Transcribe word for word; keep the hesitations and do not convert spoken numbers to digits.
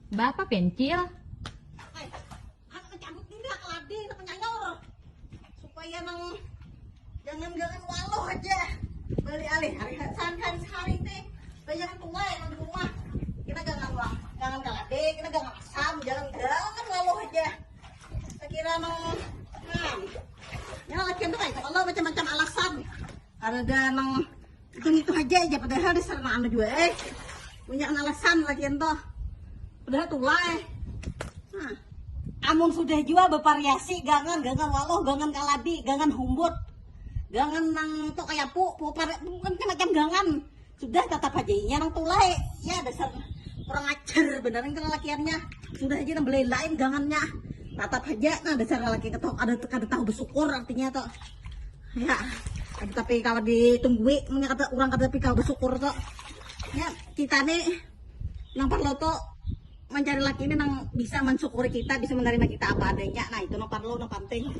Bapa pencil? Anak cabut dulu lah keladi, nak nyanyur. Supaya nang jangan-jangan waluh aja. Balik alih hari sehari sehari teh banyak tuai nang di rumah. Kita jangan wah, jangan keladi, kita jangan asam, jangan jangan waluh aja. Sekira nang nah, ya latihan tuh kayak kalau macam-macam alasan. Karena ada nang itu itu aja aja padahal di sana anu juga eh punya alasan latihan tuh. Padahal tuai. Nah, amun sudah jua bervariasi gangan, gangan waluh, gangan kaladi, gangan humbut, gangan nang tu kayapu, pupar, bukan kena macam gangan. Sudah tatap haja inya nang tulai. Ya dasar kurang ajar benar nang lalakiannya. Sudah haja nang belain-lain gangannya. Tatap haja nah dasar lalaki ketok ada kada tahu bersyukur artinya tu. Ya, tapi kalau ditunggui, punya kata orang kata tapi kalau bersyukur tu. Ya, kita nih nang perlu tu mencari laki ini nang bisa mensyukuri kita, bisa menerima kita apa adanya. Nah, itu nang perlu, nang penting.